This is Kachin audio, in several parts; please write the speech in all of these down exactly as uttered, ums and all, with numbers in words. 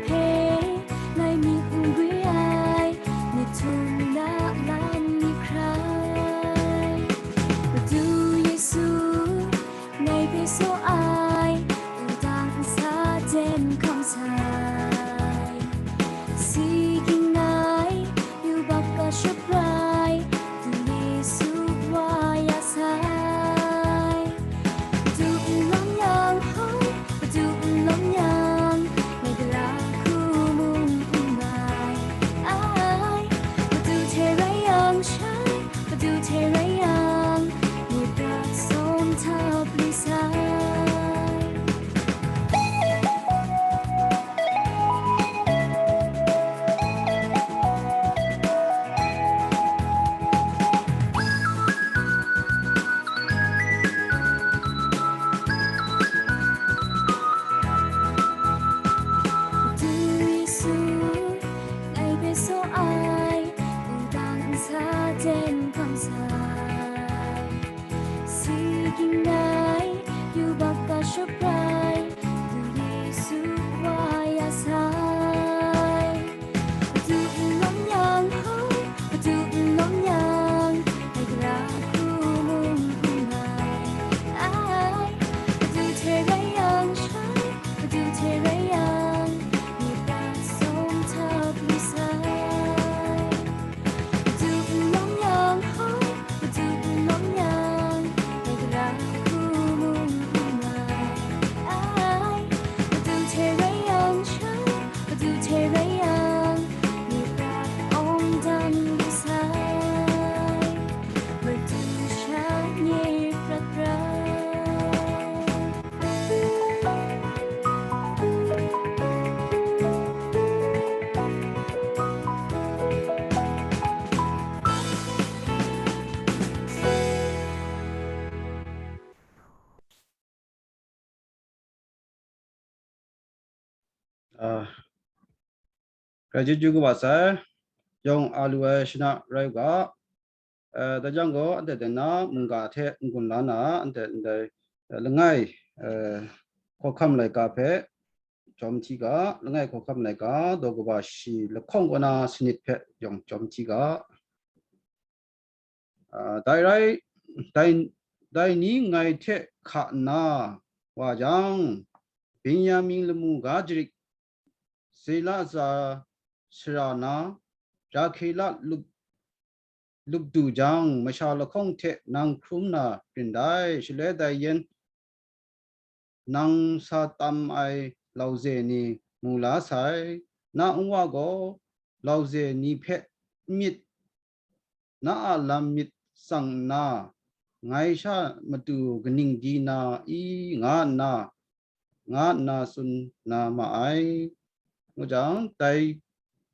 hpe ngai myit n gwi ai, myit htum na lam myit hkrai. Madu Yesu, ngai hpe saw ai, wudang nsa ten hkam sai. Si ging ai, yubak ka shaprai, du Yesu wa ya sai. Madu n lawm yang, hoi, Madu n lawm yang, ngai gara hku mung n rai ai. Madu hte rai yang shai, Madu hte rai yang, ngai prat sawm htap lu sai. Madu Yesu, ngai hpe saw ai, wudang nsa ten hkam sai. Si ging ai, yubak ka shaprai, du Yesu wa ya sai. Madu n lawm yang, hoi, Madu n lawm yang, ngai gara hku mung n rai ai. Madu hte rai yang shai, Madu hte rai yang, ngai prat sawm htap lu sai. Madu n lawm yang, hoi, Madu n lawm yang, ngai gara hku mung n rai ai. Madu hte rai yang shai, Madu hte rai yang, ngai prat awng dan lu sai. Madu sha nye prat prat. Ah, Grai chyeju kaba sai, yawng a lu ai shana rai u ga, eh, dai jang gaw, anhte dai na mungga hte n-gun la na, anhte ndai, eh, langai, eh, hkawhkam laika hpe jawm hti ga, langai hkawhkam laika daw kaba shi lahkawng kaw na sanit hpe yawng jawm hti ga. Ah, dai rai, dai, dai ni ngai hte hka nna wa jang, Benyamin lamu ga jarit, Sela tsa sara na, Rahkela lup, lup du jang, masha lahkawng hte nang hkrum na rin dai, shaloi dai yen nang sa tam ai lauze ni mu la sai. Na nwa gaw lauze ni hpe n myit, na a lam myit tsang nna, ngai sha matu kaning di na i, nga nna, nga nna tsun na ma ai. Ngu jang, dai,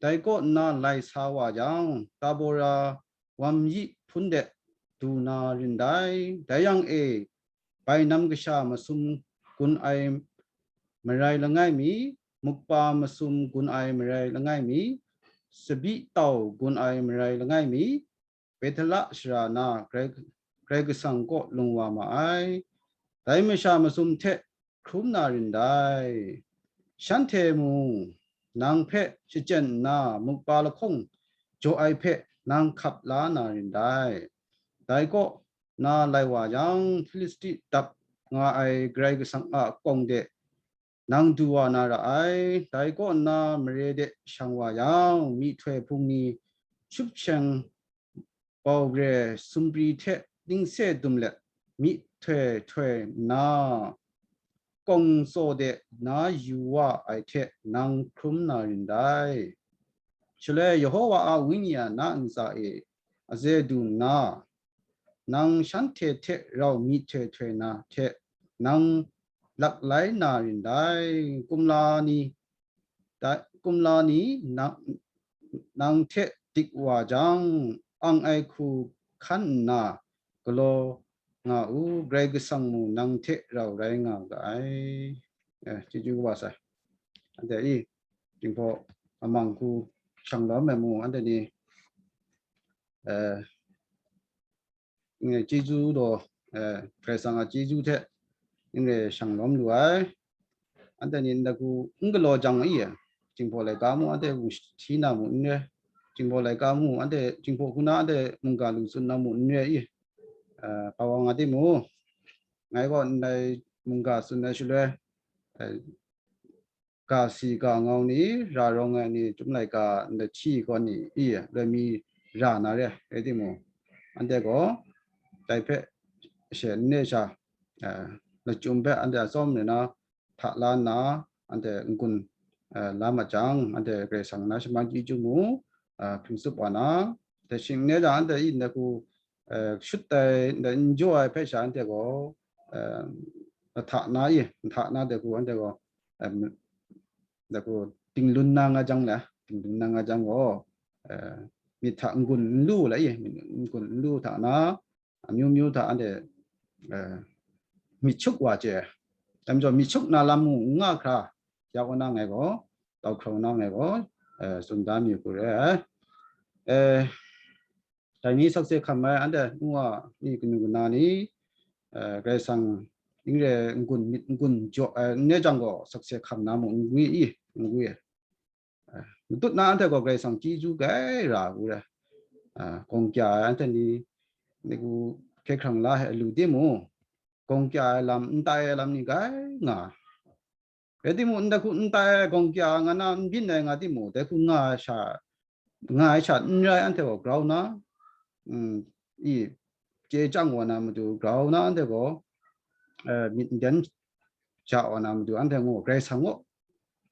dai kaw nna lai sa wa jang, Tabora wam yi hpun de du na rin dai. Dai yang e, bainam kasha masum gun ai marai langai mi, mukpa masum gun ai marai langai mi, tsabyi tau gun ai marai langai mi, Bethela sara na Karai, Karai Kasang kaw lung wa ma ai. Dai masha masum hte hkrum na rin dai. Shanhte mung nang hpe shachyen nna, mukpa lahkawng jaw ai hpe nang hkap la na rin dai. Dai kaw na lai wa yang, Hpilisti dap nga ai Karai Kasang a kawng de nang du wa na ra ai. Dai kaw nna mare de shang wa yang, myihtoi hpung ni, shupsheng bau gre sumri hte ningse dum let, myihtoi htoi nna, kawng tsaw de na yu wa ai hte nang hkrum na rin dai. Shaloi Yehova a Wenyi a na ntsa e aze du nna, nang shanhte hte rau myihtoi htoi na hte nang laklai na rin dai. Kumla ni, dai, kumla ni nang, nang hte dik wa jang, ang ai hku hkan nna galaw nga u, Karai Kasang mu nang hte rau rai nga ga ai. Eh, chyeju kaba sai. Anhte i, Jinghpaw amang hku shang lawm ai mu, anhte ni, eh, n-, chyeju law, eh, Karai Kasang a chyeju hte n-, re shang lawm lu ai. Anhte ni ndai hku n galaw jang i, Jinghpaw laika mu anhte hti na mu n re, Jinghpaw laika mu anhte, Jinghpaw hku na anhte mungga lu tsun na mu n re i, hpa wa nga timung, ngai gaw ndai mungga tsun ai shaloi, ga si ga ngau ni, ra rawng ai ni, Chyum laika ndai hti gaw ni i, loi mi ra na re, rai timung, anhte gaw dai hpe she n re sha, lachyum hpe anhte atsawm re na, hta la nna, anhte n-gun la mat jang, anhte Karai Kasang na shaman chyeju mu, hpring tsup wa na, dai shing n re jang, anhte i ndai hku shut ai, ndai n jaw ai hpe sha, anhte gaw hta na i, hta na dai hku, anhte gaw dai hku, ting lun na nga jang le, ting lun na nga jang gaw, myit hta n-gun n lu le i, n-gun n lu hta na, amyu myu hta anhte myit shuk wa chye ai. Dai majaw myit shuk na lam mung n nga hkra, ya kaw na ngai gaw, tau hkrau na ngai gaw, tsun da mi hku re ai. Dai ni sakse hkam ai anhte nu wa ni, kanu kana ni, Karai Kasang n re n-gun, myit n-gun jaw ai n re jang gaw, sakse hkam na mung n gwi i, n gwi ai. Matut na anhte gaw Karai Kasang chyeju grai ra hku re. Gawng kya ai anhte ni, ni hku hkye hkrang la ai lu timung, gawng kya ai lam, n tai ai lam ni grai nga. Rai timung, ndai hku n tai ai, gawng kya nga na, n byin ai nga timung, dai hku nga ai sha, nga ai sha n rai, anhte gaw grau na, i, chye chyang wa na matu, grau na anhte gaw, myit n den ja wa na matu, anhte gaw Karai Kasang gaw,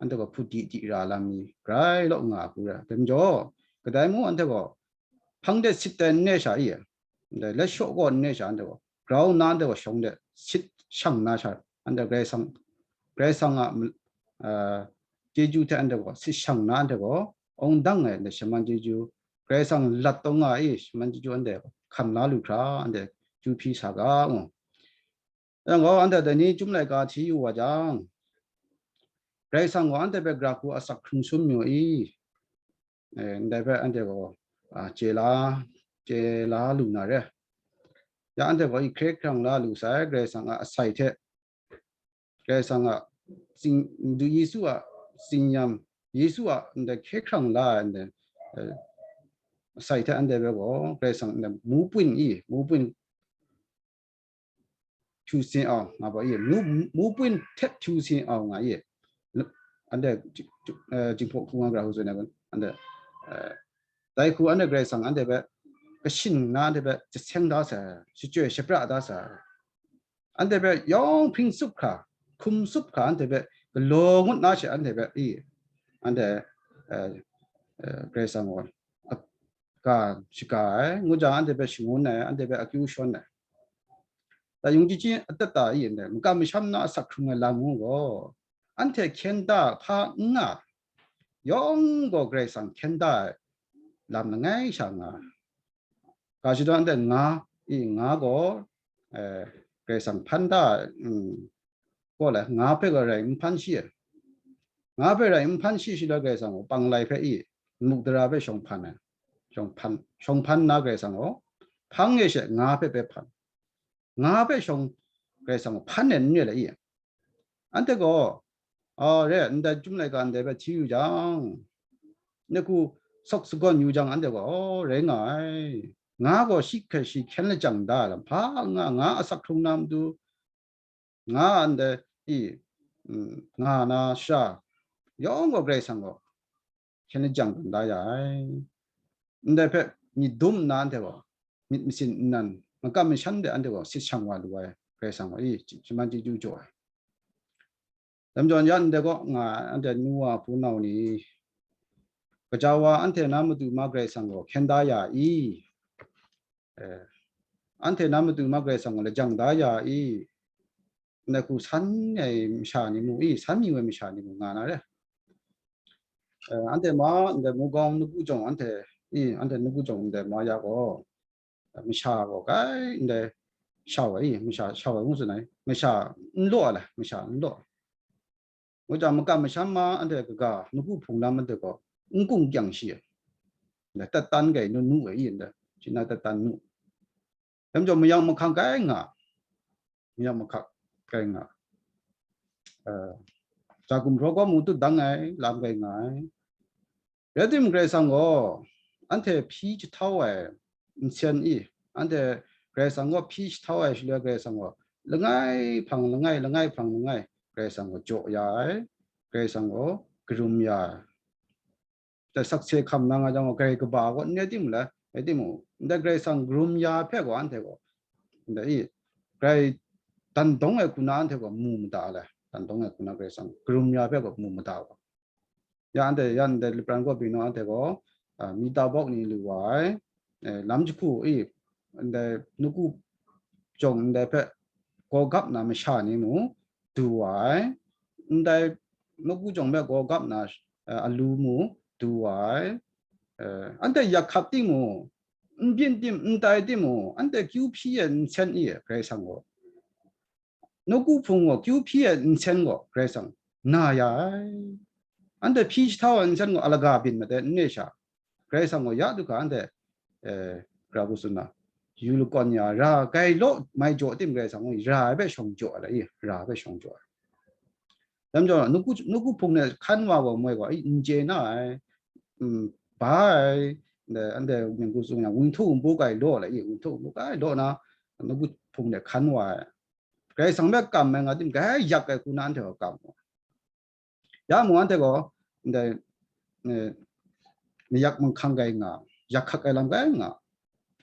anhte gaw hput di di ra lam ni grai law nga hku ra. Dai majaw, kadai mung anhte gaw hpang de sit dai n re sha i, ndai let shaw gaw n re sha, anhte gaw grau nna, anhte gaw shawng de sit shang na sha, anhte Karai Kasang, Karai Kasang a chyeju hte anhte gaw sit shang na, anhte gaw awng dang ai ndai shaman chyeju, Karai Kasang lat taw nga i shaman chyeju anhte hkam la lu hkra, anhte chyeju hpyi sa ga ngu. Yang gaw, anhte dai ni Chyum laika hti yu wa jang, Karai Kasang gaw anhte hpe gara hku asak hkrung sum yu i, ndai hpe anhte gaw chye la, chye la lu na re. Ya anhte gaw i hkre hkrang la lu sai, Karai Kasang a asai hte, Karai Kasang a, Madu Yesu a tsin-yam, Yesu a ndai hkye hkrang la ai ndai asai hte anhte hpe gaw Karai Kasang ndai mu pun i, mu pun htu sin au nga ba i, mu, mu pun htet htu sin au nga i, anhte Jinghpaw hku nga gara hku tsun ai, anhte dai hku anhte Karai Kasang anhte hpe kashin na, anhte hpe jaseng da sai, shachyoi shapra da sai, anhte hpe yawng hpring tsup hkra, hkum tsup hkra, anhte hpe galaw ngut na she, anhte hpe i, anhte Karai Kasang gaw ga shaga ai, ngu jang anhte hpe shangun ai, anhte hpe akyu shawn ai. Dai yung chyahkyin atat ta i, ndai makam masham na asak hkrung ai lam mung gaw, anhte hkyen da hpa n nga, yawng gaw Karai Kasang hkyen da ai lam langai sha nga. Ga shadawn anhte nga i, nga gaw Karai Kasang hpan da ai, gaw le, nga hpe gaw rai n hpan shi ai. Nga hpe rai n hpan shi shaloi Karai Kasang gaw panglai hpe i, muk dara hpe shawng hpan ai. Shawng hpan, shawng hpan na Karai Kasang gaw hpang e she nga hpe bai hpan. Nga hpe shawng Karai Kasang gaw hpan e n re le i. Anhte gaw, a, re, ndai Chyum laika ndai hpe hti yu jang, ngai hku sawk sagawn yu jang, anhte gaw, o, rai nga ai. Nga gaw shi hkrai shi hkyen lajang da ai lam hpa n nga, nga asak hkrung na matu, nga ndai i, nga na sha yawng gaw Karai Kasang gaw hkyen lajang tawn da ya ai. Ndai hpe myit dum nna anhte gaw myit masin nnan, makam masham de anhte gaw sit shang wa lu ai Karai Kasang gaw i, shaman chyeju jaw ai. Dai majaw ya ndai kaw nga ai anhte nu wa hpunau ni, gaja wa anhte na matu ma Karai Kasang gaw hkyen da ya i? Anhte na matu ma Karai Kasang gaw lajang da ya i? Ndai hku san ai masha ni mu i, san yu ai masha ni mu nga na re. Anhte ma ndai Mogaung Nawku Jawng, anhte i, anhte Nawku Jawng ndai ma ya gaw, masha gaw kai ndai shau ai i, masha shau ai ngu tsun ai, masha n law ai, masha n law. Ngu jang, makam masham ma anhte kaga nawku hpung lam anhte gaw n kung kyang shi ai, ndai tat tan kai nu nu ai i, ndai shi na tat tan nu. Dai majaw mayang mahkang kai nga, mayang mahkang kai nga, Hkra gumhpraw gaw mu tut dang ai lam gai nga ai. Rai timung, Karai Kasang gaw anhte hpyi jahtau ai nsen i, anhte Karai Kasang gaw hpyi jahtau ai shaloi, Karai Kasang gaw langai hpang langai, langai hpang langai, Karai Kasang gaw jaw ya ai, Karai Kasang gaw karum ya ai. Dai sakse hkam na nga jang gaw, grai kaba gaw n rai timung le, rai timung, ndai Karai Kasang karum ya hpe gaw anhte gaw, ndai i, grai dan dawng ai hku na anhte gaw mu mada le, dan dawng ai hku na Karai Kasang karum ya hpe gaw mu mada gaw. Ya anhte, ya ndai lapran gaw bingnu anhte gaw, a, mi ta bawk ni lu wa ai, e, lam jahku i, ndai nawku jawng ndai hpe gaw gap na masha ni mu du wa ai, ndai nawku jawng hpe gaw gap na, e, alu mu du wa ai, e, anhte yak hkap timung, n byin tim, n tai timung, anhte kyu hpyi ai nsen i Karai Kasang gaw, nawku hpung gaw kyu hpyi ai nsen gaw Karai Kasang na ya ai. Anhte hpyi jahtau ai nsen gaw alaga byin made n re sha, Karai Kasang gaw ya du hkra anhte, e, hkra hku tsun na, yu lakawn ya ra gai law mai jaw tim, Karai Kasang gaw ra ai hpe shawng jaw ai, ra ai hpe shawng jaw ai. Dam jaw, nawku, nawku hpung de hkan wa gaw moi gaw, ai, n chye na ai, mm, ba ai, ndai, anhte mying hku tsun yang, wunhtu wunpu gai law la i, wunhtu wunpu gai law na, nawku hpung de hkan wa ai. Karai Kasang hpe kam ai nga tim, grai yak ai hku na anhte gaw kam wa. Ya mung anhte gaw, ndai, e, mayak mahkang gai nga, yak hkak ai lam gai nga,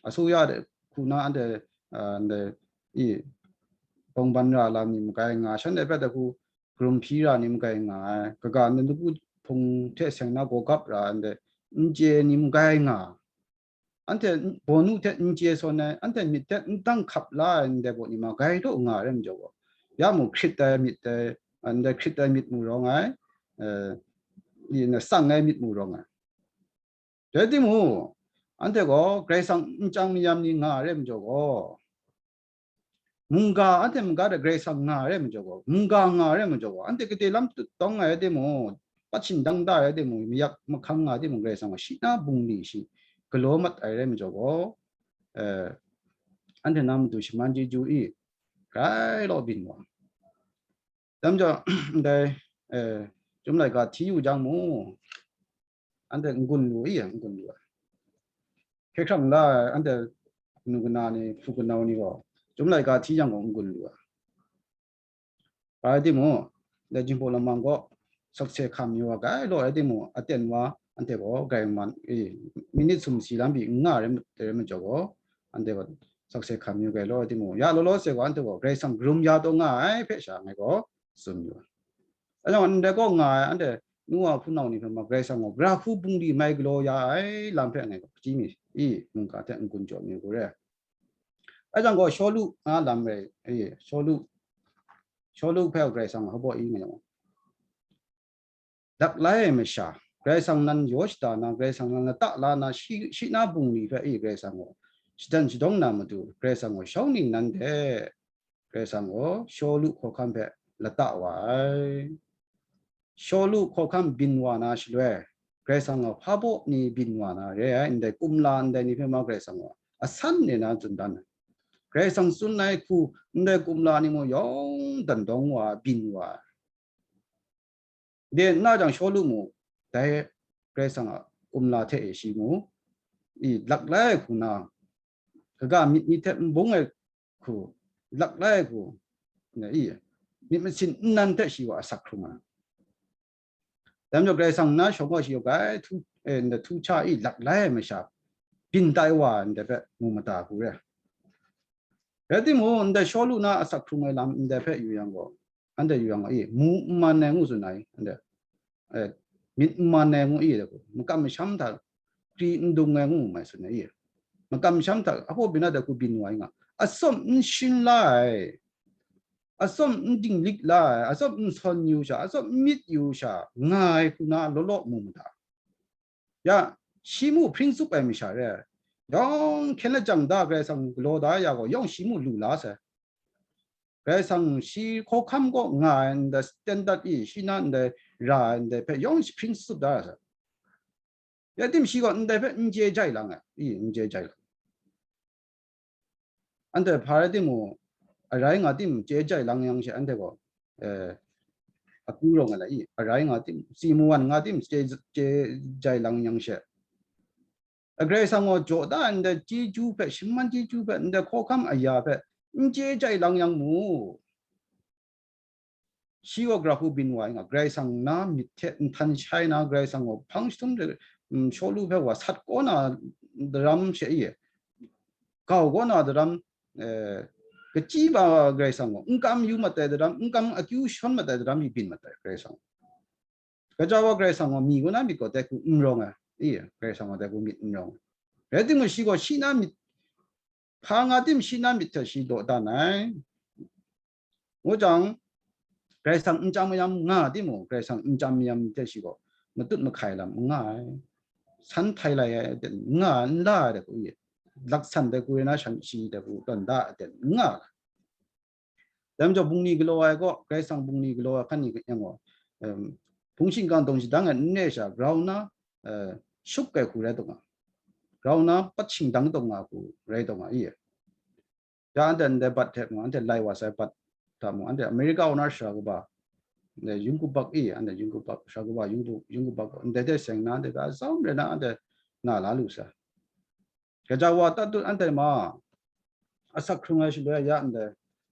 asuya de hku na anhte, a, ndai, i, bawngban ra lam ni magai nga, shanhte hpe dai hku karum hpyi ra ni magai nga ai, kaga ndai nawku hpung hte seng na gaw gap ra ndai n chye ni magai nga, anhte bawnu hte n chye sawn ai, anhte myit hte n dang hkap la ai ndai baw ni ma gai law nga ai rai majaw gaw, ya mung hkrit ai myit dai, ndai hkrit ai myit mu rawng ai, e, i, na sang ai myit mu rawng ai. Rai timung, anhte gaw Karai Kasang nchyang mayam ni nga ai rai majaw gaw, mungga, anhte mungga de Karai Kasang nga ai rai majaw gaw, mungga nga ai rai majaw gaw, anhte kade lam tut dawng ai rai timung, pat shindang da ai rai timung, mayak mahkang nga ai timung, Karai Kasang gaw shi na bungli shi galaw mat ai rai majaw gaw, e, anhte na matu shaman chyeju i grai law byin wa. Dam jaw, ndai, e, Chyum laika hti yu jang mung, anhte n-gun lu i, n-gun lu ai. Hkye hkrang la ai, anhte kanu kana ni, hpu kanau ni gaw, Chyum laika hti yang gaw n-gun lu ai. Rai timung, ndai Jinghpaw Lamang gaw sakse hkam yu wa gai law rai timung, aten wa anhte gaw grai man, e, minit sumsi lam pyi n nga ai rai majaw gaw, anhte gaw sakse hkam yu gai law rai timung, ya law law se gaw anhte gaw Karai Kasang karum ya taw nga ai hpe sha ngai gaw tsun yu ai. Anhte gaw ndai kaw nga ai, anhte nu wa hpunau ni hpe ma Karai Kasang gaw gara hku bungli mai galaw ya ai lam hpe ngai gaw hpaji mi i, mungga hte n-gun jaw mi hku re. Anhte gaw Shawlu nga lam rai, e, Shawlu, Shawlu hpe Karai Kasang hpabaw i ngai gaw, laklai ai masha, Karai Kasang nan yaw shada na, Karai Kasang nan lata la na, shi, shi na bungli hpe i Karai Kasang gaw shadan shadawng na matu, Karai Kasang gaw shawng ningnan hte Karai Kasang gaw Shawlu hkawhkam hpe lata wa ai. Shawlu hkawhkam byin wa na shaloi, Karai Kasang gaw hpa baw ni byin wa na re ai, ndai kumla ndai ni hpe ma Karai Kasang gaw asan e na tsun dan ai. Karai Kasang tsun ai hku ndai kumla ni mung yawng dan dawng wa, byin wa ai. De nna jang Shawlu mung dai Karai Kasang a kumla hte e shi mung i laklai ai hku na, kaga myit ni hte n bung ai hku, laklai ai hku, na i, myit masin nnan hte shi wa asak hkrung ai. Dai majaw Karai Kasang na shawng gaw shi gaw grai htu, e, nda htu hkya i laklai ai masha byin tai wa ndai hpe mu mada hku re. Rai timung, ndai Shawlu na asak hkrung ai lam ndai hpe yu yang gaw, anhte yu yang gaw, i, mu n man ai ngu tsun ai, anhte, e, myit n man ai ngu i, makam masham hta kri n dung ai ngu mai tsun ai, i, makam masham hta ahpaw byin na dai hku byin wa ai nga, atsawm n shin la ai, atsawm n dinglik la ai, atsawm n sawn yu sha, atsawm n myit yu sha, nga ai hku na law law mu mada. Ya, shi mu hpring tsup ai masha re ai. Yawng hkyen lajang da Karai Kasang galaw da ya gaw, yawng shi mu lu la sai. Karai Kasang shi hkawhkam kaw nga ai ndai standard i, shi na ndai ra ai ndai hpe yawng shi hpring tsup da ra sai. Ya tim shi gaw ndai hpe n chye jai lang ai, i, n chye jai lang. Anhte hpa rai timung, arai nga tim chye jai lang yang she, anhte gaw, eh, pru rawng ai la i, arai nga tim, si mawan nga tim, chye, chye jai lang yang she. A Karai Kasang gaw jaw da ndai chyeju hpe, shaman chyeju hpe, ndai hkawhkam aya hpe, n chye jai lang yang mu. Shi gaw gara hku byin wa ai nga, Karai Kasang na myit hte nhtan shai na, Karai Kasang gaw hpang jahtum de, mm, Shawlu hpe wa sat kaw na daram she i, gau kaw na daram, eh, kachyi ba Karai Kasang gaw, n kam yu mat ai daram, n kam akyu shawn mat ai daram i byin mat ai Karai Kasang. Gaja wa Karai Kasang gaw mi kaw na myit gaw dai hku n rawng ai, i, Karai Kasang gaw dai hku myit n rawng ai. Rai timung, shi gaw shi na myit, hpa nga tim shi na myit hte shi dawdan ai. Ngu jang, Karai Kasang n chyam mayam nga timung, Karai Kasang n chyam mayam hte shi gaw matut mahkai lam n nga ai. San htai lai ai aten n nga ai, n la ai dai hku i, laksan dai hku rai na, shan shi dai hku tawn da ai aten n nga ai. Dai majaw, bungli galaw ai gaw, Karai Kasang bungli galaw ai hkan ni yang gaw, em, hpung shingkang dawng shadang ai n re sha, grau na, eh, shup ai hku rai taw nga, grau na pat shingdang taw nga hku rai taw nga i. Ya, anhte ndai bat hte mung, anhte lai wa sai bat hta mung, anhte America wa na sara kaba, ndai yung kubak i, anhte yung kubak, sara kaba yung ku-, yung kubak, ndai hte seng na, anhte ga tsawm re na, anhte na la lu sa. Gaja wa tatut anhte ma, asak hkrung ai shaloi ya ndai,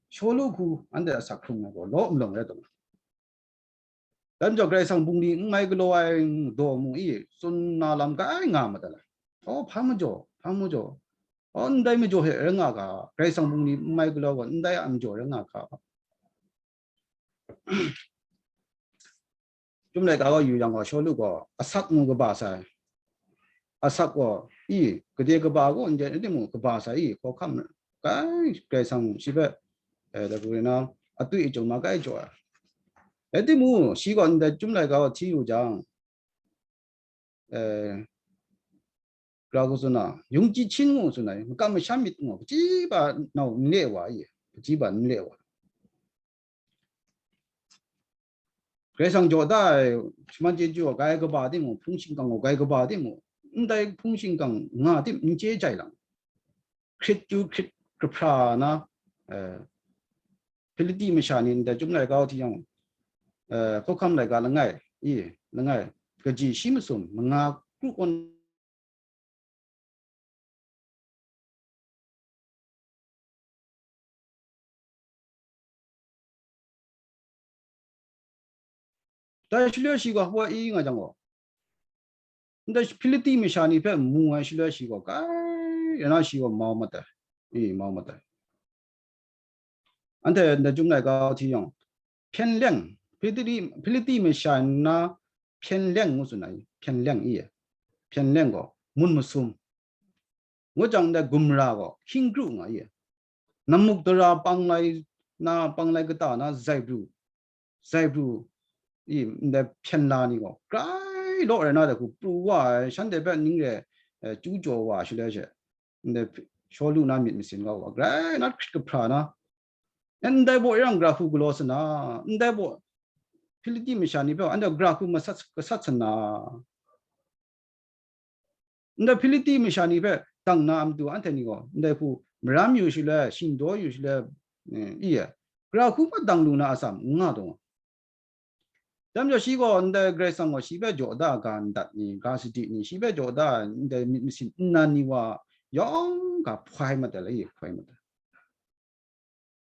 Shawlu hku anhte asak hkrung ai gaw law nlawng rai taw nga. Dan jau Karai Kasang bungli n mai galaw ai daw mu i, tsun na lam kai nga ma ta la? Aw, hpa majaw, hpa majaw. Aw, ndai majaw he rai nga ga, Karai Kasang bungli n mai galaw gaw, ndai a majaw rai nga ga. Chyum laika gaw yu yang gaw, Shawlu gaw asak mu kaba sai. Asak gaw i, gade kaba gaw n jen, rai timung, kaba sai i, hkawhkam kai, Karai Kasang shi hpe, eh, dai hku rai na, atui achung ma kai jaw ai. Rai timung, shi gaw ndai Chyum laika gaw hti yu jang, eh, gara hku tsun na, yung chyi hpyin ngu tsun ai, makam masham myit ngu, kaji ba nau n le wa i, kaji ba n le wa. Karai Kasang jaw da ai, shaman chyeju gaw kai kaba timung, hpung shingkang gaw kai kaba timung, ndai hpung shingkang nga tim n chye jai lang. Hkrit yu hkrit kahpra na, eh, Hpiliti masha ni ndai Chyum laika hti yang, eh, hkawhkam laika langai, i, langai, kaji shi masum, manga kru kawn Dai shaloi shi gaw hpa i nga jang gaw, ndai Hpiliti masha ni hpe mu ai shaloi shi gaw, kai rai na shi gaw mau mat ai, i, mau mat ai. Anhte ndai Chyum laika hti yang, hpyen leng, Hpiliti, Hpiliti masha na hpyen leng ngu tsun ai, hpyen leng i, hpyen leng gaw, mun masum. Ngu jang ndai gumra gaw, hkying kru nga i, namuk dara panglai na, panglai kata na, zaibru, zaibru, i, ndai hpyen la ni gaw, grai law rai na dai hku pru wa ai, shanhte hpe ning re, eh, chyu jaw wa shaloi she, ndai Shawlu na myit masin kau wa, grai na hkrit kahpra na, ndai baw e rang gara hku galaw sana, ndai baw Hpiliti masha ni hpe anhte gara hku masat, gasat sana, ndai Hpiliti masha ni hpe dang na a matu anhte ni gaw, ndai hku maram yu shaloi, shingdaw yu shaloi, eh, i e, gara hku hpa dang lu na atsam n nga taw nga. Dai majaw shi gaw ndai Karai Kasang gaw shi hpe jaw da ga ndat ni, ga sadi ni, shi hpe jaw da ndai myit masin nnan ni wa yawng ga hpoi mat ai, la i hpoi mat ai.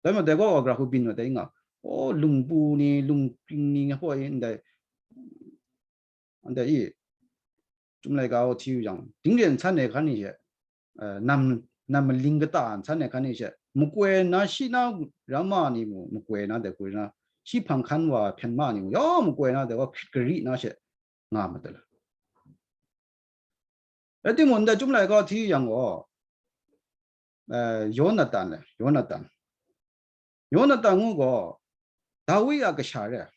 Dai majaw dai gaw gara hku byin mat ai nga, o, lungpu ni, lungpring ni hpoi ndai, ndai i, Chyum laika hti yu jang, dingren san ai hkan ni she, eh, nam, nam maling kata san ai hkan ni she, makoi na shi na ramma ni mung, makoi na dai hku na, shi hpang hkan wa hpyen ma ni mung, yawng makoi na dai wa hkrit gari na she nga ma ta la. Rai timung, ndai Chyum laika hti yu yang gaw, eh, Yonatan le, Yonatan. Yonatan ngu gaw, Dawi a kasha re ai.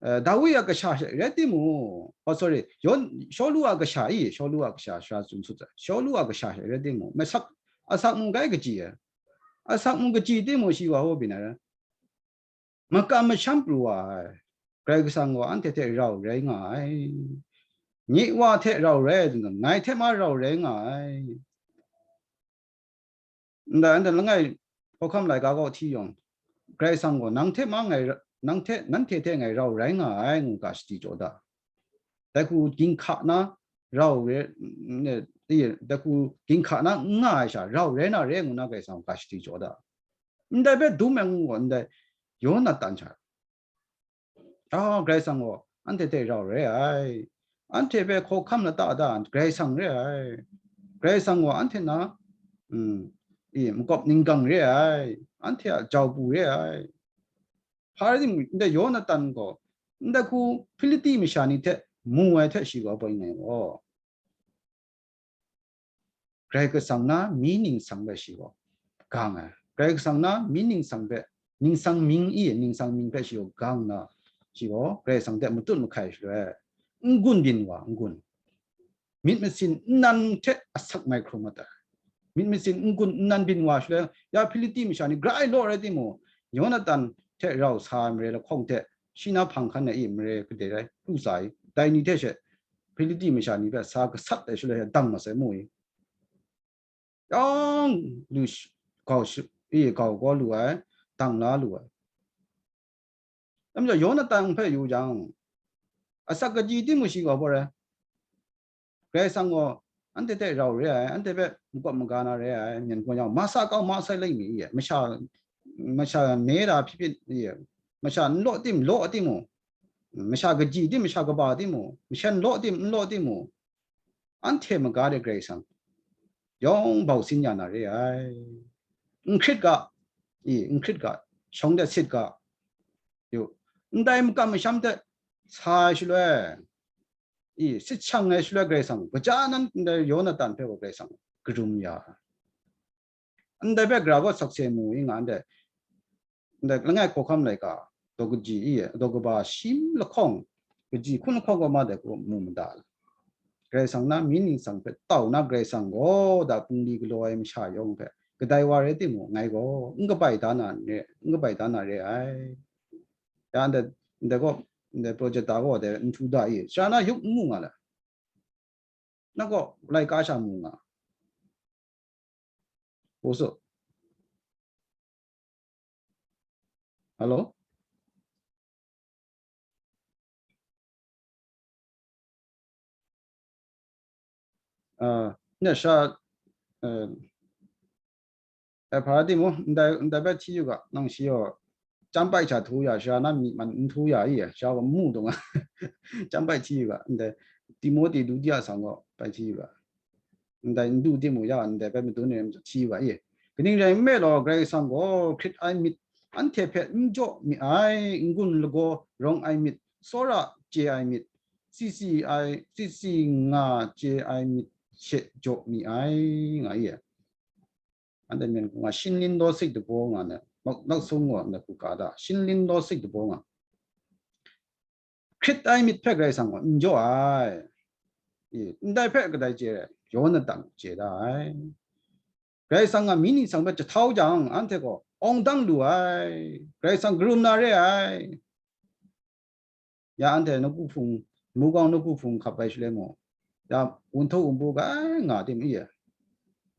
Eh, Dawi a kasha she rai timung, oh, sorry, Yon-, Shawlu a kasha i, Shawlu a kasha sara tsun sut ai. Shawlu a kasha she rai timung, masak, asak mung kai kaji ai. Asak mung kaji timung shi wa hpa byin ai rai. Makam masham pru wa ai. Karai Kasang gaw anhte hte rau rai nga ai. Nye wa hte rau rai ai, ngai hte ma rau rai nga ai. Ndai, ndai langai hkawhkam laika gaw hti yawng, Karai Kasang gaw nang hte ma ngai ra-, nang hte, nanhte hte ngai rau rai nga ai, ngu ga shadi jaw da. Dai hku ginhka na rau re, ne, e, dai hku ginhka na n nga ai sha, rau rai na re, ngu na Karai Kasang ga shadi jaw da. Ndai hpe dum ai ngu gaw, ndai Yonatan sha, ah, Karai Kasang gaw anhte hte rau re ai, anhte hpe hkawhkam lata da ai Karai Kasang re ai. Karai Kasang gaw anhte na, mm, e, makawp ninggang re ai, anhte a jau pu re ai. Hpa rai timung, ndai Yonatan gaw, ndai hku Hpiliti masha ni hte mu ai hte shi gaw boi ngai gaw, Karai Kasang na mi ningsang hpe shi gaw gang ai. Karai Kasang na mi ningsang hpe, ningsang mying i, ningsang mying hpe shi gaw gang na, shi gaw Karai Kasang hte matut mahkai shaloi, n-gun byin wa, n-gun. Myit masin nnan hte asak mai hkrum mat ai. Myit masin n-gun nnan byin wa shaloi, ya Hpiliti masha ni grai law rai timung, Yonatan hte rau sa ai mare lahkawng hte, shi na hpang hkan ai i mare gade rai pru tsa i, dai ni hte she Hpiliti masha ni hpe sa gasat ai shaloi dang masai mu i, yawng lu sh-, gau sh-, i gau gaw lu ai, dang la lu ai. Dai majaw Yonatan hpe yu jang, asak kaji timung shi gaw boi rai. Karai Kasang gaw anhte hte rau re ai, anhte hpe makawp maga na re ai, myen hkun yawng, masa kau masai lai mi, masha, masha me da hpyi hpyi, masha n law tim law timung, masha kaji tim, masha kaba timung, masha n law tim n law timung, anhte maga de Karai Kasang yawng bau sin ya na re ai. N hkrit ga, i, n hkrit ga, shawng de sit ga, yu, ndai makam masham hte sa ai shaloi, i, sit shang ai shaloi Karai Kasang, kaja nan ndai Yonatan hpe wa Karai Kasang karum ya. Ndai hpe gara gaw sakse mu i nga ndai, ndai langai hkawhkam laika, daw kaji i, daw kaba shim lahkawng, kaji hkun lahkawng gaw ma dai hku mu mada. Karai Kasang na mi ningsang hpe tau na Karai Kasang gaw da bungli galaw ai masha yawng hpe kadai wa rai timung, ngai gaw n kabai da na re, n kabai da na re ai. Ya ndai, ndai gaw, ndai project da gaw dai n htu da i, sha na yup n mu nga le. Na gaw laika sha mu nga. Pu su. Hello? Uh, ne sha, uh, e hpa timung, ndai, ndai bai hti yu ga, nang shi yaw, chyam bai hta htu ya, sha na myi man n htu ya i, sha wa mu dong a. Chyam bai hti yu ga, ndai Timoti dutiya sang gaw bai hti yu ga. Ndai n du timung ya, ndai bai madun ai hti yu ga i. Kaning rai nme law, Karai Kasang gaw hkrit ai myit anhte hpe n jaw mi ai, n-gun lagaw rawng ai myit, tsawra chye ai myit, tsitsi ai, tsitsi nga chye ai myit she jaw mi ai, nga i. Anhte myen hku nga, shinlin law sik dabaw nga na, nak, nak sung wa na hku ka da, shinlin law sik dabaw nga. Hkrit ai myit hpe Karai Kasang gaw n jaw ai. I, ndai hpe kadai chye ai, Yonatan chye da ai. Karai Kasang a mi ningsang hpe jahtau jang, anhte gaw awng dang lu ai. Karai Kasang karum na re ai. Ya anhte nawku hpung, mugawng nawku hpung hkap ai shaloi mung, ya wunhtaw wunpu ga nga timung, i,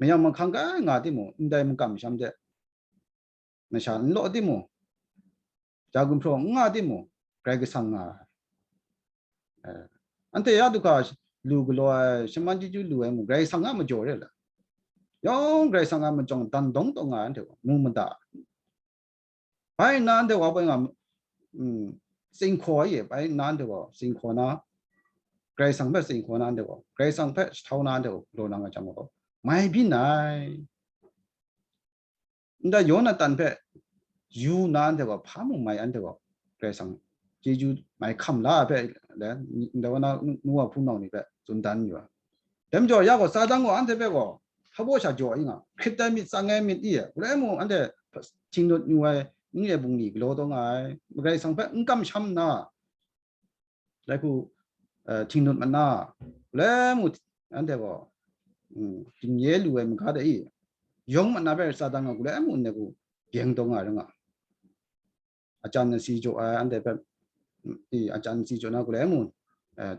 mayam mahkang ga nga timung, ndai makam masham de, masha n law timung, ja gumhpraw n nga timung, Karai Kasang nga ai. Eh, anhte ya du hkra lu galaw ai, shaman chyeju lu ai mung, Karai Kasang a majaw re la. Yawng Karai Kasang a majawng dan dawng taw nga ai anhte gaw, mu mada. Bai nna anhte wa bai nga, mm, singhkaw ai, bai nna anhte wa singhkaw na, Karai Kasang hpe singhkaw na anhte wa, Karai Kasang hpe jahtau na anhte wa, galaw na nga chyam gaw, mai byin ai. Ndai Yonatan hpe yu na anhte gaw, hpa mung mai anhte gaw, Karai Kasang chyeju mai hkam la ai hpe, le, ndai wa na nu, nu wa hpunau ni hpe tsun dan yu ai. Dai majaw, ya gaw, Satan gaw anhte hpe gaw, hpa baw sha jaw ai nga, hkrit ai myit, tsang ai myit i, galoi mung anhte htingnut yu ai, n re bungli galaw taw nga ai, Karai Kasang hpe n kamsham nna, dai hku, eh, htingnut mat na, galoi mung anhte gaw, mm, dingye lu ai maga de i, yawng mat na hpe Satan gaw galoi mung ndai hku byeng taw nga ai rai nga. Ajan asi jaw ai, anhte hpe, i, ajan asi jaw na, galoi mung, eh,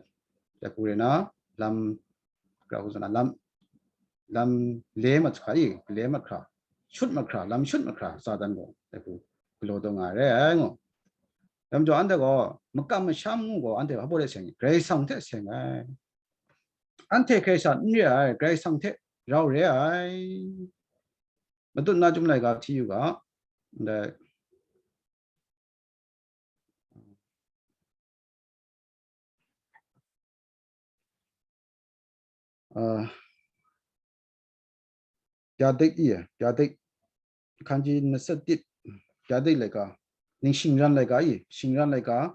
dai hku rai na, lam, grau sa na, lam, lam le mat hkra, i, le mat hkra, shut mat hkra, lam shut mat hkra, Satan gaw, dai hku galaw taw nga ai rai ai, ngu. Dai majaw anhte gaw makam masham ngu gaw anhte hpa baw de seng, Karai Kasang hte seng ai. Anhte Karai Kasang n re ai, Karai Kasang hte rau re ai. Matut na Chyum laika hti yu ga, ndai, uh, Pyadik i, Pyadik, hkan ji masat tit, Pyadik laika, ning shingran laika i, shingran laika,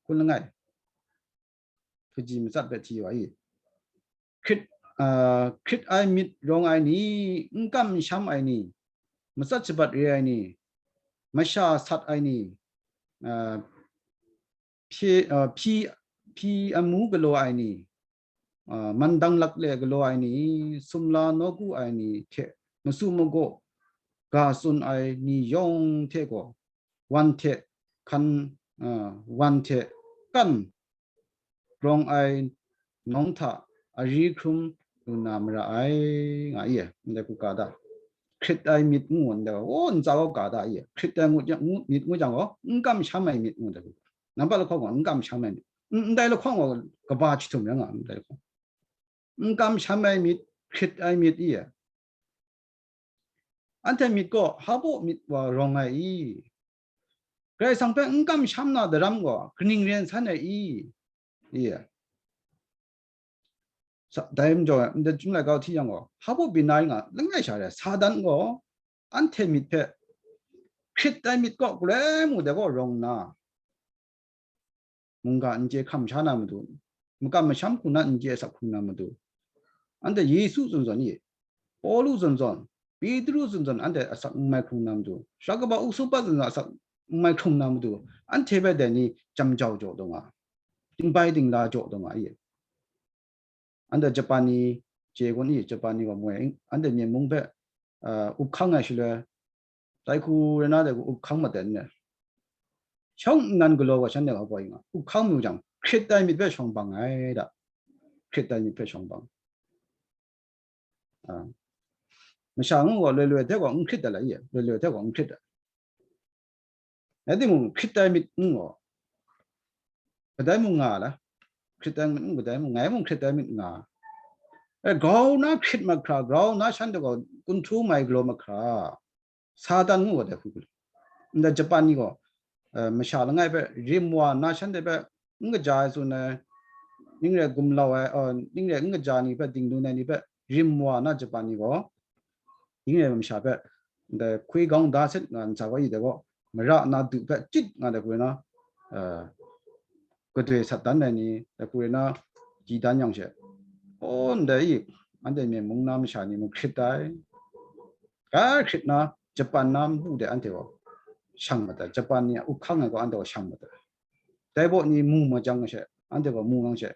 hkun langai, hkaji matsat hpe hti wa i. Hkrit, ah, hkrit ai myit rawng ai ni, n kam n sham ai ni, matsat shabat re ai ni, masha sat ai ni, ah, hpye, ah, hpyi, hpyi amu galaw ai ni, ah, mandang lakle galaw ai ni, sumla nawku ai ni hte masu magaw ga tsun ai ni yawng hte gaw, wan hte hkan, ah, wan hte kan rawng ai nawng hta ari hkrum lu na mara ai, nga i, ndai hku ga da. Hkrit ai myit ngu ndai, o, ntsa gaw ga da i, hkrit ai ngut yang, ngu, myit ngu jang gaw, n kam sham ai myit ngu ndai hku. Nampat lahkawng gaw n kam sham ai myit. N-, ndai lahkawng gaw kaba chyahtum rai nga, ndai lahkawng. N kam sham ai myit, hkrit ai myit i, anhte myit gaw hpa baw myit wa rawng ai i? Karai Kasang hpe n kam sham na daram gaw kaning ren san ai i? I, sa-, dai majaw, ndai Chyum laika hti yang gaw, hpa baw byin na ring nga, langai sha re, Satan gaw anhte myit hpe hkrit ai myit kaw galoi mu dai gaw rawng nna, mungga n chye hkam sha na matu, makam masham hku na n chye asak hkrung na matu, anhte Yesu zawn zawn i, Pawlu zawn zawn, Petru zawn zawn, anhte asak n mai hkrung na matu, Sara kaba Uksupat zawn zawn asak n mai hkrung na matu, anhte hpe dai ni jam jau jaw taw nga, dingbai dingla jaw taw nga i. Anhte Japan ni chye kun i, Japan ni gaw moi, anhte Myen mung hpe, ah, up hkang ai shaloi, dai hku rai na dai hku up hkang maten ne. Shawng nnan galaw gaw shanhte gaw gaw ing a, up hkang mu jang, hkrit ai myit hpe shawng bang ai da. Hkrit ai myit hpe shawng bang. Ah. Masha ngu gaw loi loi hte gaw n hkrit ai la i, loi loi hte gaw n hkrit ai. Rai timung, hkrit ai myit n gaw, kadai mung nga la? Hkrit ai myit n, kadai mung, ngai mung hkrit ai myit nga. E, grau na hkrit mahkra, grau na shanhte gaw kunhtu mai galaw mahkra, Satan ngu wa dai hku galaw. Ndai Japan ni gaw, e, masha langai hpe rim wa nna shanhte hpe n kaja ai tsun ai, ning rai gumlau ai, e, ning rai n kaja ni hpe dingdun ai ni hpe rim wa nna Japan ni gaw, ning rai masha hpe, ndai hkwi gaung da set nga ntsa gaw i dai gaw, mara na du hpe chyit nga dai hku na, eh, gadoi sat dan ai ni, dai hku na, ji dan yang she, oh, ndai i, anhte Myen mung na masha ni mung hkrit ai. Ga hkrit na, Japan na npu de anhte gaw shang mat ai, Japan ni a up hkang ai gaw anhte gaw shang mat ai. Dai baw ni mu majang she, anhte gaw mu ngang she,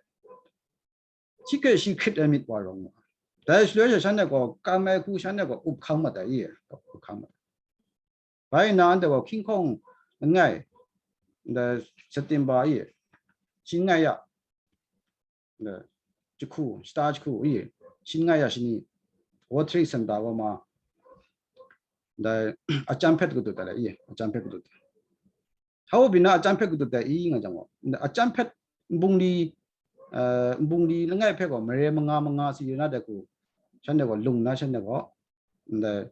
shi hkrit shi hkrit ai myit wa rawng mu ai. Dai shaloi she shanhte gaw kam ai hku shanhte gaw up hkang mat ai i, up hkang mat ai. Bai nna anhte gaw hkying hkawng langai, ndai September i, shin ngai ya, ndai jahku, shata jahku i, shin ngai ya shani, World Trade Center wa ma, ndai a chyam hpet kadut ai i, a chyam hpet kadut ai. Hpa baw byin na a chyam hpet kadut ai i nga jang gaw, a chyam hpet nbungli, eh, nbungli langai hpe gaw mare manga manga si na dai hku, shanhte gaw lung na shanhte gaw, ndai,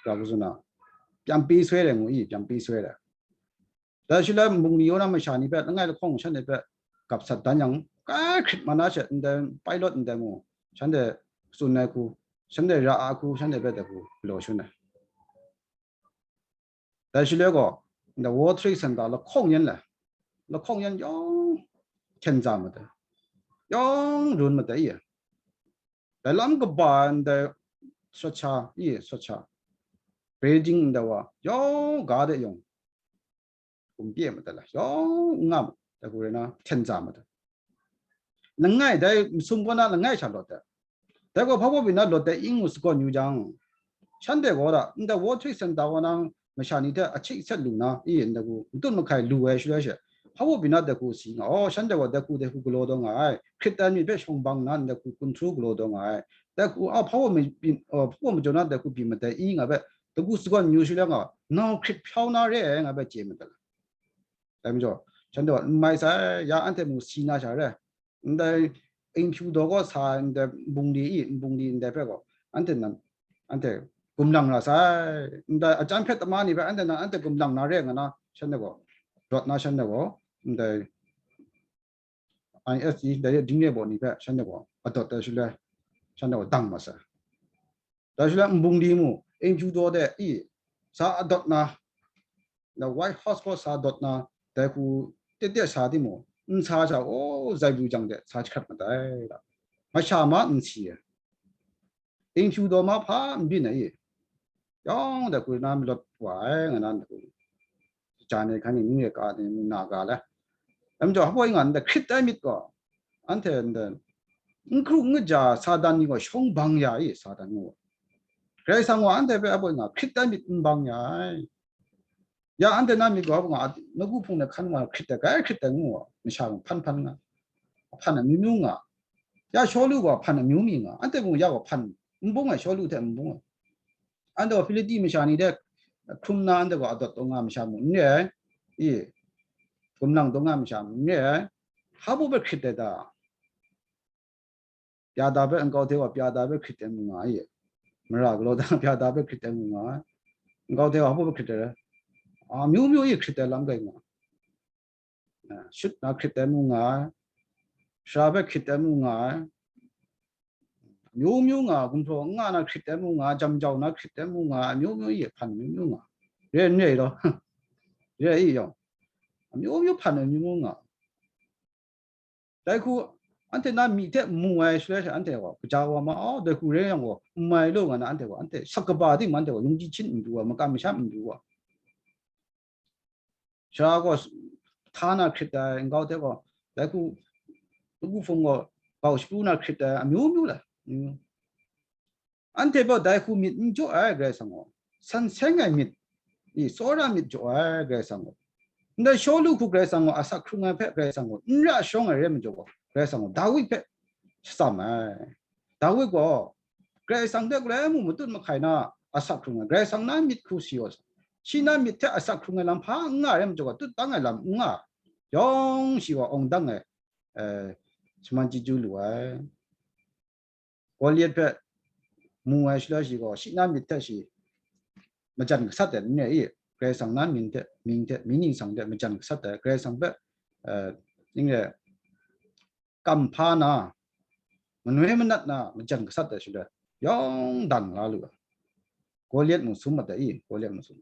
ga hku tsun na, pyam pi soi ai ngu i, pyam pi soi ai. Dai shaloi nbungli yawng na masha ni hpe langai lahkawng shanhte hpe gap sat dan yang, ga hkrit ma na she ndai pilot ndai mu, shanhte tsun ai hku, shanhte ra ai hku, shanhte hpe dai hku galaw shun ai. Dai shaloi gaw, ndai World Trade Center lahkawng yan lai, lahkawng yan yawng hten za mat ai, yawng run mat ai i. Dai lam kaba ndai sawt sha i, sawt sha, building ndai wa yawng ga de yawng, gum pye mat ai la, yawng n nga mat, dai hku rai na hten za mat ai. Langai dai masum kaw na langai sha lawt ai. Dai gaw hpa baw byin na lawt ai i ngu sagawn yu jang, shanhte gaw da, ndai World Trade Center wa nang masha ni hte a hkying set lu na, i, ndai hku matut mahkai lu ai shaloi she, hpa baw byin na dai hku si nga, aw, shanhte gaw dai hku dai hku galaw taw nga ai, hkrit ai myit hpe shawng bang nna ndai hku kunhtu galaw taw nga ai, dai hku, a, hpa baw ma-, byin, a, hpa baw majaw na dai hku byin mat ai i nga hpe, dai hku sagawn yu shaloi nga, nau hkrit hpyau na re ai nga hpe chye mat ai. Dai majaw, shanhte gaw n mai sai, ya anhte mung si na sha re. Ndai inghpyu daw gaw sa ndai nbungli i, nbungli ndai hpe gaw, anhte nan, anhte gumlang na sai, ndai achyan hpe tama ni hpe anhte nan, anhte gumlang na re nga na, shanhte gaw, rawt na shanhte gaw, ndai I S E, ndai ding re baw ni hpe shanhte gaw adawt ai shaloi, shanhte gaw dang ma sai. Dai shaloi nbungli mu, inghpyu daw de i, sa adawt na, na White House gaw sa dawt na, dai hku tete sa timung, n sa sha, o, zai lu jang de sa jahkrat mat ai, da. Masha ma n si ai. Inghpyu daw ma hpa n byin ai i, yawng dai hku na malawt wa ai, nga na, ja ni hkan ni, ning re ka ni, na ga le. Dai majaw, hpa nga ndai hkrit ai myit gaw, anhte ndai n hkru n kaja Satan ni gaw shawng bang ya i, Satan ni gaw. Karai Kasang gaw anhte hpe hpa nga hkrit ai myit n bang ya ai. Ya anhte na myit gaw, hpa nga, nawku hpung de hkan wa hkrit ai, grai hkrit ai ngu wa, masha gaw hpan hpan nga, hpan amyu myu nga. Ya Shawlu gaw hpan amyu mi nga, anhte mung ya gaw hpan n bung ai, Shawlu hte n bung ai. Anhte gaw Hpilipi masha ni de hkrum na, anhte gaw adawt taw nga masha mung n re ai, i, gumlang taw nga masha mung n re ai, hpa baw hpe hkrit ai ta? Pyada hpe nkau hte wa pyada hpe hkrit ai mu nga ai, mara galaw da pyada hpe hkrit ai mu nga ai, nkau hte wa hpa hpe hkrit ai, amyu myu e hkrit ai lam kai nga, shut na hkrit ai mu nga ai, sara hpe hkrit ai mu nga ai, amyu myu nga, gumhpraw n nga na hkrit ai mu nga ai, jam jau na hkrit ai mu nga ai, amyu myu e hpan amyu myu nga, re n re law, re ai yawng, amyu myu hpan ai amyu myu nga. Dai hku anhte na myi hte mu ai shaloi hte, anhte gaw kaja wa ma, au, dai hku rai yang gaw, n mai law nga na, anhte gaw, anhte sak kaba ting ma, anhte gaw yungji hchin n du wa, makam masham n du wa. Sara gaw hta na hkrit ai, nkau hte gaw, dai hku, nawku hpung gaw gau shapru na hkrit ai, amyu myu la. Anhte gaw dai hku myit n jaw ai, Karai Kasang gaw. San seng ai myit, i, tsawra myit jaw ai, Karai Kasang gaw. Ndai Shawlu hku Karai Kasang gaw asak hkrung ai hpe Karai Kasang gaw n ra shawng ai rai majaw gaw, Karai Kasang gaw Dawi hpe shatsam ai. Dawi gaw Karai Kasang hte galoi mung matut mahkai na asak hkrung ai, Karai Kasang na myit hku si ai, shi na myit hte asak hkrung ai lam hpa n nga ai rai majaw gaw, tut dang ai lam n nga, yawng shi gaw awng dang ai, eh, shaman chyeju lu ai. Goliat hpe mu ai shaloi shi gaw, shi na myit hte shi majan gasat ai n re i, Karai Kasang na mying hte, mying hte, mying ningsang hte majan gasat ai, Karai Kasang hpe, eh, ning re, kam hpa na, manoi manat na majan gasat ai shaloi, yawng dan la lu ai. Goliat mung sum mat ai i, Goliat mung sum.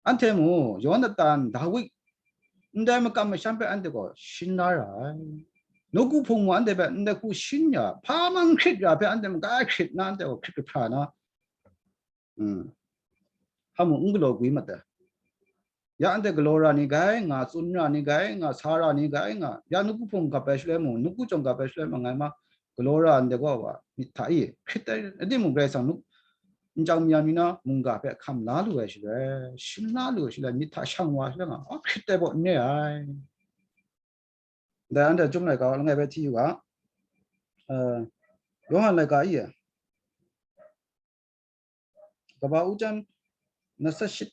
Anhte mu, Yonatan, Dawi, ndai makam masham hpe anhte gaw shin la ra ai. Nawku hpung mu anhte hpe ndai hku shin ya, hpa mang hkrit ya hpe anhte mung grai hkrit na, anhte gaw hkrit kahpra na, mm, hpa mung n galaw gwi mat ai. Ya anhte galaw ra ni grai nga, tsun ra ni grai nga, sa ra ni grai nga, ya nawku hpung gap ai shaloi mung, nawku chyawm gap ai shaloi mung, ngai ma, galaw ra ndai gaw wa, myit hta i hkrit ai, rai timung, Karai Kasang nu, nchyang mya mi na mungga hpe hkam la lu ai shaloi, shin la lu ai shaloi, myit hta shang wa ai shaloi nga, a, hkrit ai baw n re ai. Dai anhte Chyum laika langai bai hti u ga, eh, Yawhan laika i, kaba ujan, na sat shit,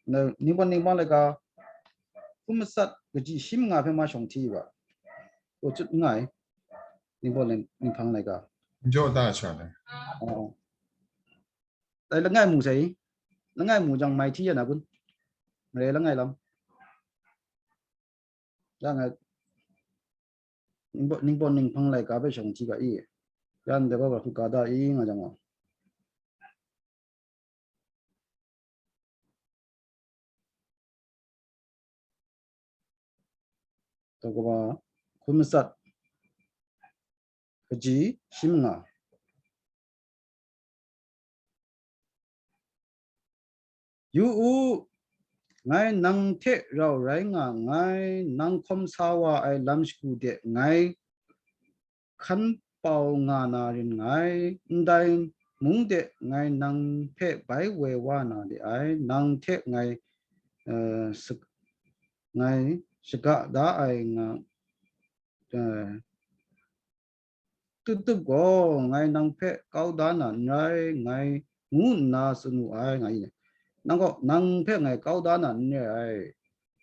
na ningpawt ninghpang laika, hkum matsat kaji shi manga hpe ma shawng hti u ga, ko chut nngai, ningpawt ning-, ninghpang laika. N jaw da sha ai. Oh. Dai langai mu sai, langai mu jang mai hti ya na kun? Mare langai lam. Yang ai, ningpawt, ningpawt ninghpang laika hpe shawng hti ga i, yan de gaw ga hkrup ga da i nga jang gaw. Taw kaba, hkum matsat kaji shi manga. Yu u, ngai nang hte rau rai nga nngai, nang hkawm sa wa ai lam shagu de ngai hkan pau nga na rin ngai, ndai mung de ngai nang hpe bai woi wa na de ai, nang hte ngai, eh, sak-, ngai shaga da ai nga, eh, tup tup gaw, ngai nang hpe kau da na n rai, ngai ngu nna tsun wu ai, nga i. Nang gaw, nang hpe ngai kau da na n re ai.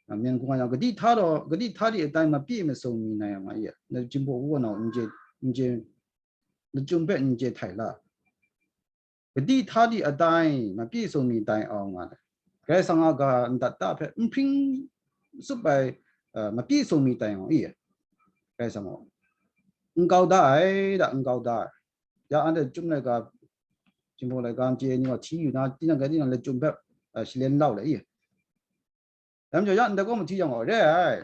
Myen hkung a yang, kadi hta taw, kadi hta di atai mapyi masung mi nai yang a, iya, na jimbo wu nau n je, n je, lachyum hpe n je htai la. Kadi hta di atai mapyi masung mi tai au nga le. Karai Kasang a ga ndat ta hpe n hpring tsup ai, uh, mapyi masung mi tai au, iya. Karai Kasang gaw. N kau da ai, da n kau da ai. Ya anhte chyum laika, jimbo laika, n chye ni wa hti yu na, tinang kai tinang lachyum hpe, uh, shalen lau le, iya. Dai majaw ya ndai kaw mahti yang gaw, re ai.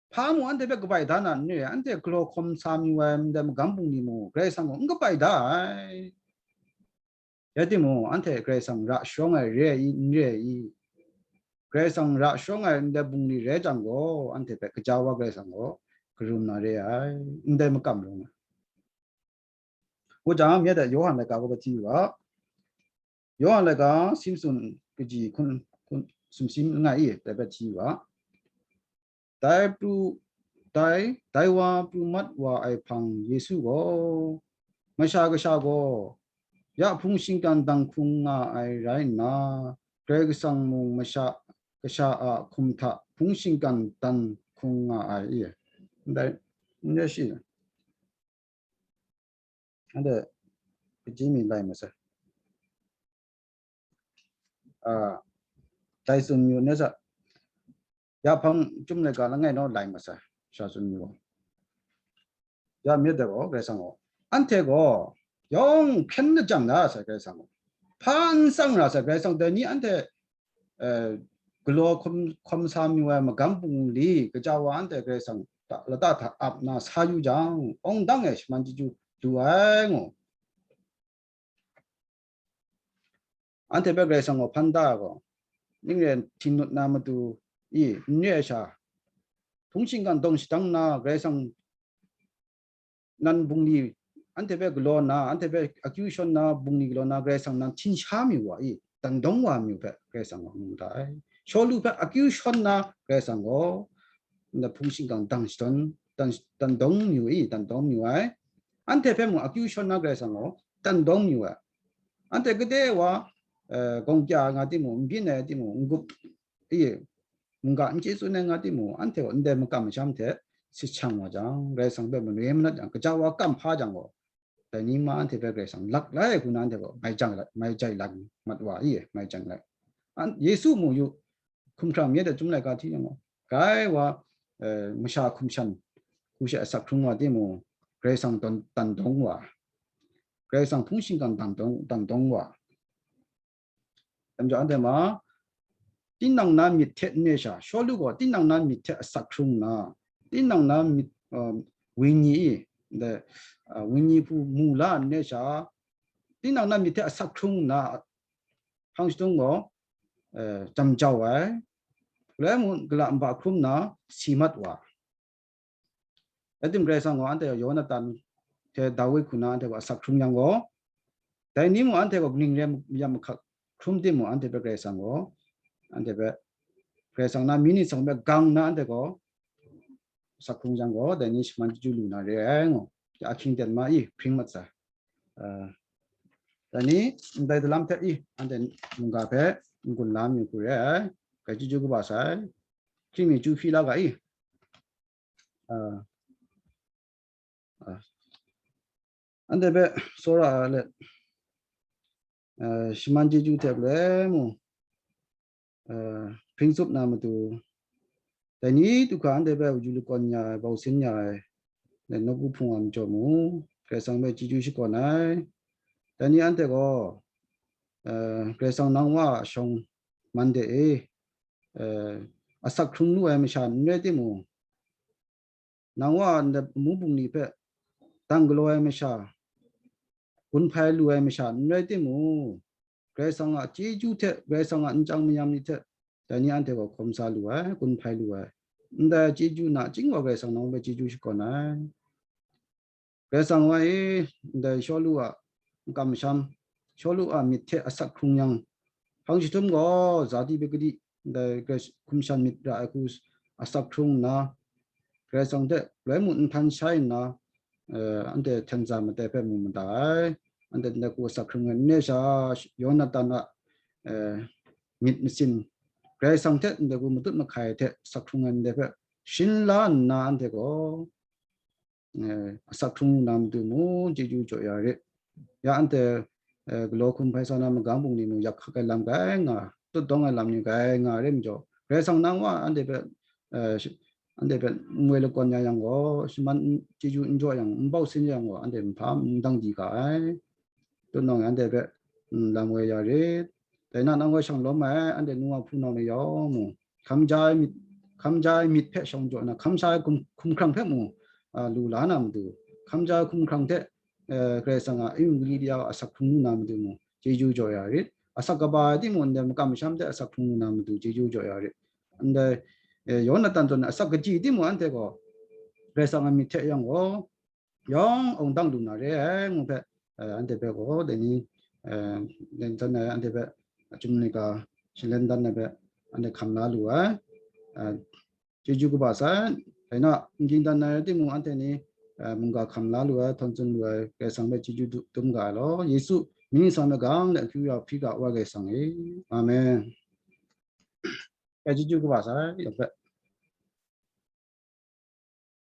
Hpa mu anhte hpe kabai da na n re ai, anhte galaw hkawm sa mayu ai ndai magam bungli mu, Karai Kasang gaw n kabai da ai. Rai timung, anhte Karai Kasang ra sharawng ai re ai i, n re ai i? Karai Kasang ra sharawng ai ndai bungli rai jang gaw, anhte hpe kaja wa Karai Kasang gaw karum na re ai, ndai makam rawng ai. Ngu jang, myit dai Yawhan laika gaw bai hti yu ga. Yawhan laika, simsun kaji hkun, hkun, sumsim langai i, dai bai hti yu ga. Dai pru, dai, dai wa pru mat wa ai hpang Yesu gaw, Masha Kasha gaw, ya hpung shingkang dang hkung nga ai rai nna, Karai Kasang mung Masha Kasha a hkum hta hpung shingkang dang hkung nga ai i. Ndai, ndai shi. Anhte kaji mi lai masai. Ah, dai tsun yu ne sa. Ya hpang chyum laika langai naw lai masai. Sha tsun yu. Ya myit dai gaw, Karai Kasang gaw. Anhte gaw, yawng hpyen na jang na sai Karai Kasang gaw. Hpa n tsang ra sai Karai Kasang dai ni anhte eh, galaw hkawm, hkawm sa mayu ai magam bungli, kaja wa anhte Karai Kasang ta, lata hta ap na sa yu jang, awng dang e shaman chyeju du ai ngu. Anhte hpe Karai Kasang gaw hpan da ai gaw, ning re htingnut na matu i, n re ai sha, hpung shingkang dawng shadang na Karai Kasang nan bungli, anhte hpe galaw nna, anhte hpe akyu shawn na bungli galaw nna, Karai Kasang nan htin sha mayu wa i, dan dawng wa mayu hpe Karai Kasang gaw mu da ai. Shawlu hpe akyu shawn na Karai Kasang gaw, nna hpung shingkang dang shadawn, dan, dan dawng mayu i, dan dawng mayu ai. Anhte hpe mung akyu shawn na Karai Kasang gaw, dan dawng mayu ai. Anhte gade wa, eh, gawng kya nga timung, n byin ai timung, n gup i, mungga n chye tsun ai nga timung, anhte gaw ndai makam masham hte sit shang wa jang, Karai Kasang hpe manoi manat jang, kaja wa kam hpa jang gaw, dai ni ma anhte hpe Karai Kasang lak lai ai hku na anhte gaw mai jang, mai jai lan mat wa i, mai jang lai. An, Yesu mu yu, hkumhkrang myit dai Chyum laika hti yang gaw, grai wa, eh, masha hkum shan hku she asak hkrung wa timung, Karai Kasang dan, dan dawng wa, Karai Kasang hpung shingkang dan dawng, dan dawng wa. Dai majaw anhte ma, tinang na myit hte n re sha, Shawlu gaw tinang na myit hte asak hkrung nna, tinang na myit, um, wenyi i, ndai, uh, wenyi hpu mu la n re sha, tinang na myit hte asak hkrung nna, hpang shadung gaw, eh, jam jau ai, galoi mung gala nba hkrum nna si mat wa. Rai tim, Karai Kasang gaw anhte gaw Yonatan hte Dawid hku na anhte gaw asak hkrung yang gaw, dai ni mung anhte gaw kaning re mayam mahkak hkrum timung, anhte hpe Karai Kasang gaw, anhte hpe Karai Kasang na myit ni tsang hpe gang nna anhte gaw asak hkrung yang gaw, dai ni shaman chyeju lu na re ai ngu, ya ahkying ten ma i hpring mat sai. Ah, dai ni, ndai dalam hte i, anhte mungga hpe n-gun la mayu hku re ai, grai chyeju kaba sai, hkying mi chyu hpyi la ga i. Ah, ah. Anhte hpe tsawra ai let, ah, shaman chyeju hte galoi mung, eh, hpring tsup na matu, dai ni du hkra anhte hpe uju lakawn ya ai, bau sin ya ai, nawku hpung wa majaw mu, Karai Kasang hpe chyeju shakawn ai. Dai ni anhte gaw, eh, Karai Kasang nang Wa a shawng man de e, eh, asak hkrung lu ai masha n rai timung, nang Wa a ndai amu bungli hpe dang galaw ai masha, gun hpai lu ai masha n rai timung, Karai Kasang a chyeju hte, Karai Kasang a nchyang mayam ni hte, dai ni anhte gaw hkawm sa lu ai, gun hpai lu ai. Ndai chyeju nachying wa Karai Kasang nang hpe chyeju shakawn ai. Karai Kasang wa e, ndai Shawlu a makam masham, Shawlu a myit hte asak hkrung yang, hpang jahtum gaw, zati hpe kadi, ndai Karai hkum shan myit ra ai hku asak hkrung nna, Karai Kasang hte loi mung n htan shai nna, eh, anhte hten tsa matai hpe mu mada ai. Anhte ndai hku asak hkrung ai n re sha, Yonatan a, eh, myit masin Karai Kasang hte ndai hku matut mahkai hte asak hkrung ai ndai hpe shin la nna anhte gaw, eh, asak hkrung lu na matu mung chyeju jaw ya rit. Ya anhte, eh, galaw hkum hpai sa na magam bungli mung yak hkak ai lam grai nga, tutdawng ai lam ni grai nga re majaw, Karai Kasang nang wa anhte hpe, eh, shi-, anhte hpe nngoi lakawn ya yang gaw, shaman n-, chyeju n jaw yang, n bau sin yang gaw, anhte nhpa n dang di ga ai. Tutnawng e anhte hpe, mm, lam woi ya rit. Dai na nang gaw shang lawm ai, anhte nu wa hpunau ni yawng mung, hkam ja ai myit, hkam ja ai myit hpe shawng jaw na, hkam sha ai hkum, hkumhkrang hpe mung, a, lu la na matu, hkam ja ai hkumhkrang hte, eh, Karai Kasang a ayu gari de ya asak hkrung lu na matu mung, chyeju jaw ya rit. Asak kaba ai timung, ndai makam masham hte asak hkrung lu na matu, chyeju jaw ya rit. Ndai, eh, Yonatan zawn asak kaji timung, anhte gaw Karai Kasang a myit hte yang gaw, yawng awng dang lu na re ai, ngu hpe, eh, anhte hpe gaw, dai ni, eh, dai ni htan ai, anhte hpe, achyum laika, shalen dan ai hpe, anhte hkam la lu ai, eh, chyeju kaba sai, dai na, n ging dan ai rai timung, anhte ni, eh, mungga hkam la lu ai, htawn tsun lu ai, Karai Kasang hpe chyeju du-, dum ga ai law, Yesu mying nsang magang le akyu ya hpyi ga wa Karai Kasang e. Amen. Eh, chyeju kaba sai, yawng hpe.